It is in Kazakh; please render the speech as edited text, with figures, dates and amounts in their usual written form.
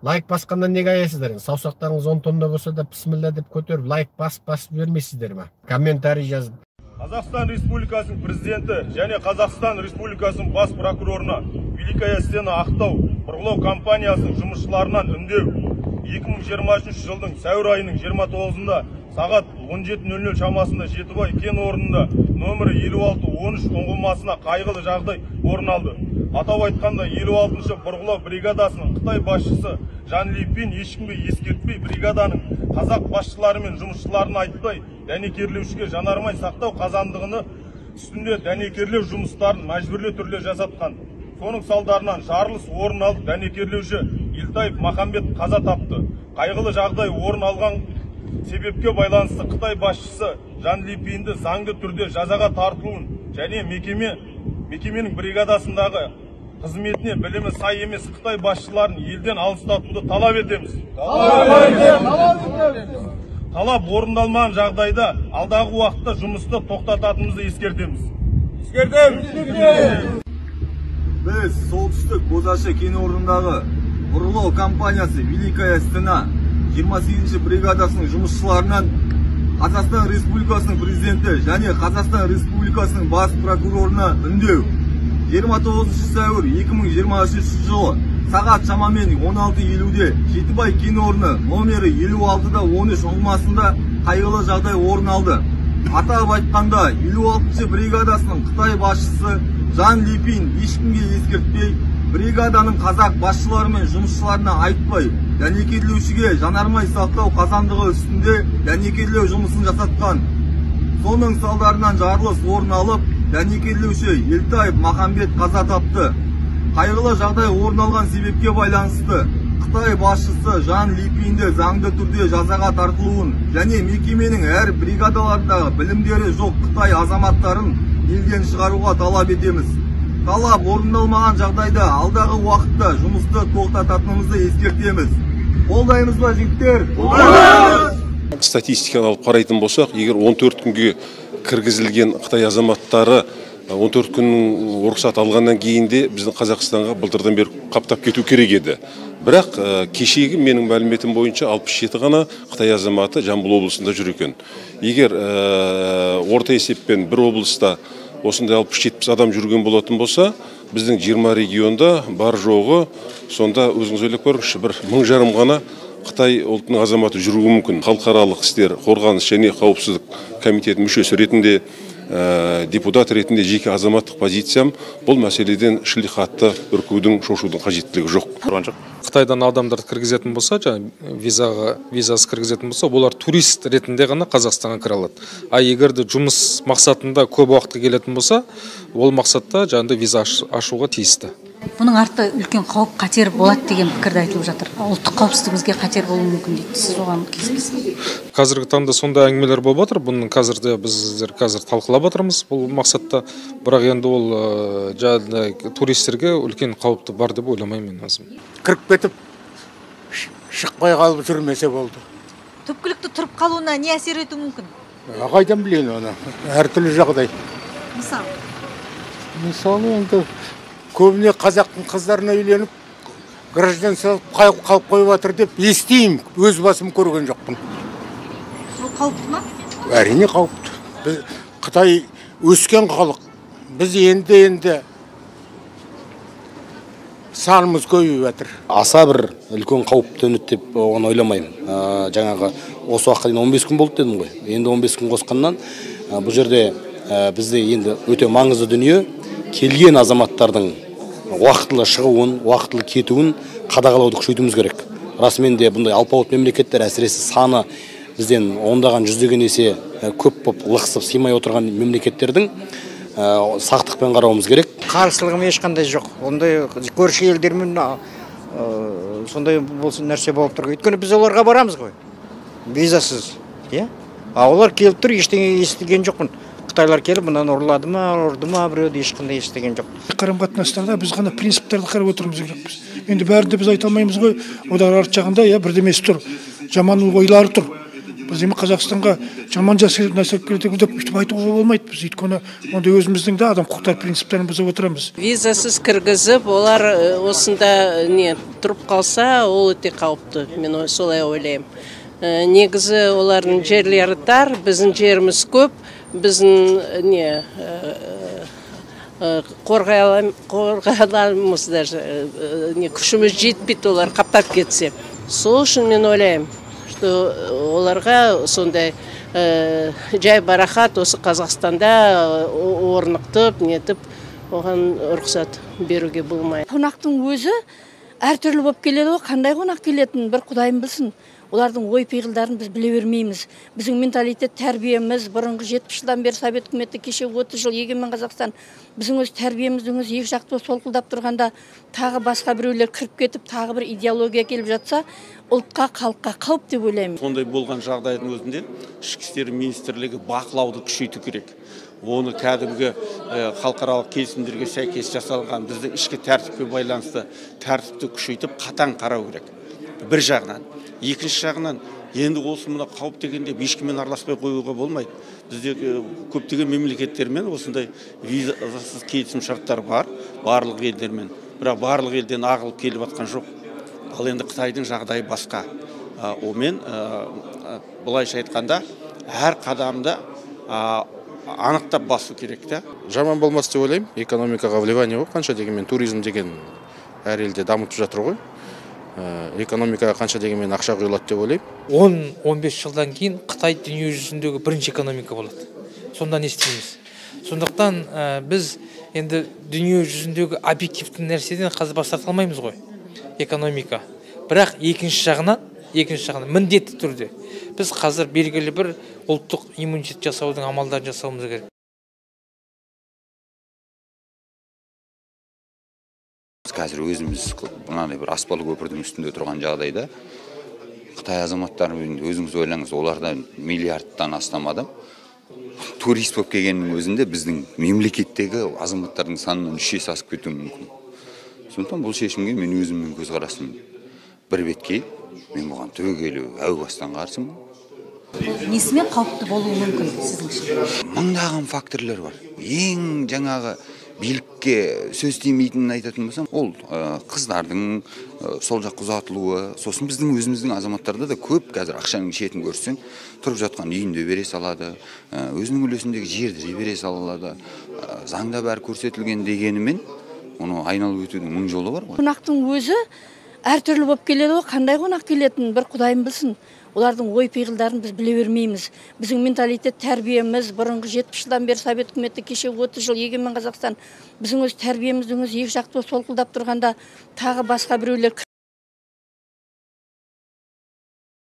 Лайк басқаннан неге аяйсыздар? Саусақтарыңыз 10 тонна болса да, пісміллә деп көтеріп, лайк басып жібермейсіздер ма? Комментарий жазып. Қазақстан Республикасының президенті және Қазақстан Республикасының бас прокурорына Великая Стена Ақтау бұрғылау компаниясының жұмысшыларынан үндеу. 2023 жылдың сәуір айының 29-ында сағат 17:00 шамасында Жетібай кен орнында нөмірі 56-13 ұңғымасына қайғылы жағдай орын алды. Атап айтқанда, 56-шы бұрғылау бригадасының Қытай басшысы Жан Липин ешкімге ескертпей, бригаданың қазақ басшылары мен жұмысшыларын айтпай, дәнекерлеушіге жанармай сақтау қазандығыны үстінде дәнекерлеу жұмыстарын мәжбүрлі түрде жасатқан. Соның салдарынан жарылыс орын алып, дәнекерлеуші Елтаев Махамбет қаза тапты. Қайғылы жағдай орын алған себепке байланысты Қытай басшысы Жан Липинді заңды түрде жазаға тартылуын және мекеменің бригадасындағы қызметіне білімі сай емес Қытай басшыларын елден алыстатуды талап етеміз. Талап орындалмаған жағдайда алдағы уақытта жұмысты тоқтататынымызды ескертеміз. Біз Солтүстік Бозашы кен орнындағы бұрғылау компаниясы Великая Стена 28-ші бригадасының жұмысшыларынан Қазақстан Республикасының президенті және Қазақстан Республикасының бас прокурорына үндеу. 29 сәуір 2023 жылы сағат шамамен 16:50-де Жетібай кен орны номері 56-13 ұңғымасында қайғылы жағдай орын алды. Атап айтқанда, 56-шы бригадасының Қытай басшысы Жан Липин ешкімге ескертпей, бригаданың қазақ басшылары мен жұмысшыларына айтпай, дәнекерлеушіге жанармай сақтау қазандығы үстінде дәнекерлеу жұмысын жасатқан. Соның салдарынан жарылыс орын алып, дәнекерлеуші Елтаев Махамбет қаза тапты. Қайғылы жағдай орын алған себепке байланысты Қытай басшысы Жан Липинді заңды түрде жазаға тартылуын және мекеменің әр бригадаларындағы білімдері жоқ Қытай азаматтарын елден шығаруға талап етеміз. Талап орындалмаған жағдайда алдағы уақытта жұмысты тоқтататынымызды ескертеміз. Қолдаймыз ба, жігіттер? Қолдаймыз! Статистиканы алып қарайтын болсақ, егер 14 күнге кіргізілген Қытай азаматтары 14 күннің рұқсат алғаннан кейін де біздің Қазақстанға былтырдан бері қаптап кету керек еді. Бірақ кешегі менің мәліметім бойынша 67 ғана Қытай азаматы Жамбыл облысында жүр екен. Егер орта есеппен бір облыста осындай 60-70 адам жүрген болатын болса, біздің 20 регионда бар жоғы, сонда өзіңіз ойлап көріңізші, бір 1500 ғана Қытай ұлтының азаматы жүруі мүмкін. Халықаралық істер, қорғаныс және қауіпсіздік комитетінің мүшесі ретінде, депутат ретінде жеке азаматтық позициям бұл мәселеден шілдехатты үркудің, шошудың қажеттілігі жоқ. Қытайдан адамдарды кіргізетін болса, жаңа визасыз кіргізетін болса, олар турист ретінде ғана Қазақстанға кіре алады. А егер де жұмыс мақсатында көп уақытқа келетін болса, ол мақсатта жаңағыдай виза ашуға тиісті. Бұның арты үлкен қауіп қатер болады деген пікірді айтылып жатыр. Ұлттық қауіпсіздігімізге қатер болуы мүмкін дейді. Сіз оған келіспейсіз? Қазіргі таңда сондай әңгімелер болып жатыр. Бұның қазірде біздер қазір талқылап жатырмыз бұл мақсатта. Бірақ енді ол жаңағыдай туристерге үлкен қауіпті бар деп ойламаймын мен өзім. Кіріп кетіп шықпай қалып жүрмесе болды. Түпкілікті тұрып қалуына не әсер етуі мүмкін? Қайдан білейін оны? Әртүрлі жағдай. Мысалы? Мысалы енді көбіне қазақтың қыздарына үйленіп, гражданство қалып қойып жатыр деп естимін, өз басым көрген жоқпын. Бұл қауіпті ма? Әрине қауіпті. Біз Қытай өскен халық. Біз енді санымыз көбейіп жатыр. Аса бір үлкен қауіп төнеді деп оны ойламаймын. Жаңағы осы уақытқа дейін 15 күн болды дедім ғой. Енді 15 күн қосқаннан бұл жерде бізде енді өте маңызды дүние келген азаматтардың уақытылы шығуын, уақытылы кетуін қадағалауды күшейтуіміз керек. Расымен де бұндай алпауыт мемлекеттер, әсіресе саны бізден ондаған, жүздеген есе көп боп лықсып сыймай отырған мемлекеттердің сақтықпен қарауымыз керек. Қарсылығым ешқандай жоқ. Ондай көрші елдермен сондай болсын нәрсе болып тұр. Өйткені біз оларға барамыз ғой, визасыз. А олар келіп тұр, ештеңе естіген жоқпын. Қытайлар келіп мынаны ұрлады ма, ұрды ма, біреуді ешқандай естіген жоқ. Қарым қатынастарда біз ғана принциптерді қарап отыруымыз керекпіз. Енді бәрін де біз айта алмаймыз ғой. Олар арт жағында бірдемесі тұр, жаман ойлары тұр. Біз демек Қазақстанға жаман нәрсе келеді деп өйтіп айтуға болмайды біз, өйткені онда өзіміздің де адам құқықтары принциптерін бұзып отырамыз. Визасыз кіргізіп, олар осында не тұрып қалса, ол өте қауіпті, мен солай ойлаймын. Негізі олардың жерлері тар, біздің жеріміз көп, біздің не қорғай аламыз даже, не күшіміз жетпейді олар қаптап кетсе. Сол үшін мен ойлаймын, что оларға сондай жай барахат осы Қазақстанда орнықтып, нетіп, оған рұқсат беруге болмайды. Қонақтың өзі әртүрлі болып келеді ғой, қандай қонақ келетінін бір Құдайым білсін. Олардың ой пиғылдарын біз біле бермейміз. Біздің менталитет, тәрбиеміз бұрынғы 70 жылдан бері Совет үкіметі, кеше 30 жыл егемен Қазақстан, біздің өз тәрбиеміздің өзі екі жақты солқылдап тұрғанда тағы басқа біреулер кіріп кетіп, тағы бір идеология келіп жатса, ұлтқа, халыққа қауіп деп ойлаймын. Сондай болған жағдайдың өзінде Ішкі істер министрлігі бақылауды күшейту керек. Оны кәдімгі халықаралық келісімдерге сәйкес жасалған біздің ішкі тәртіпке байланысты тәртіпті күшейтіп қатаң қарау керек. Бір жағынан. Екінші жағынан, енді осы мына қауіп дегенде ешкіммен араласпай қоюға болмайды. Бізде көптеген мемлекеттермен осындай визасыз келісім шарттар бар, барлық елдермен. Бірақ барлық елден ағылып келіп жатқан жоқ. Ал енді Қытайдың жағдайы басқа. Онымен былайша айтқанда, әр қадамда анықтап басу керек те. Жаман болмас деп ойлаймын. Экономикаға вливание ғой, қанша дегенмен туризм деген әр елде дамытып жатыр ғой. Экономикаға қанша дегенмен ақша құйылады деп ойлаймын. 10-15 жылдан кейін Қытай дүние жүзіндегі бірінші экономика болады. Сонда не істейміз? Сондықтан біз енді дүние жүзіндегі объективті нәрседен қазір бас тарта алмаймыз ғой, экономика. Бірақ екінші жағынан міндетті түрде біз қазір белгілі бір ұлттық иммунитет жасаудың амалдарын жасауымыз керек. Қазір өзіміз мынандай бір аспалы көпірдің үстінде тұрған жағдайда Қытай азаматтары, өзіңіз ойлаңыз, оларда миллиардтан астам адам турист болып келгеннің өзінде біздің мемлекеттегі азаматтардың санынан 3 есе асып кетуі мүмкін. Сондықтан бұл шешімге мен өзімнің көзқарасым бір беткей, мен бұған түбегейлі әу бастан қарсымын. Несімен қауіпті болуы мүмкін сіздің? Мыңдаған факторлар бар. Ең жаңағы билікке сөз тимейтінін айтатын болсам, ол қыздардың сол жаққа ұзатылуы, сосын біздің өзіміздің азаматтарда да көп қазір ақшаның шетін көрсең, тұрып жатқан үйінде бере салады, өзінің үлесіндегі жерді де бере салады, заңда бәрі көрсетілген дегенімен, оны айналып өтудің мың жолы бар ғой. Қонақтың өзі әртүрлі болып келеді ғой, қандай қонақ келетінін бір Құдайым білсін. Олардың ой пиғылдарын біз біле бермейміз. Біздің менталитет, тәрбиеміз бұрынғы 70 жылдан бері Совет үкіметі, кеше 30 жыл егемен Қазақстан, біздің өз тәрбиеміздің өзі екі жақты солқылдап тұрғанда тағы басқа біреулер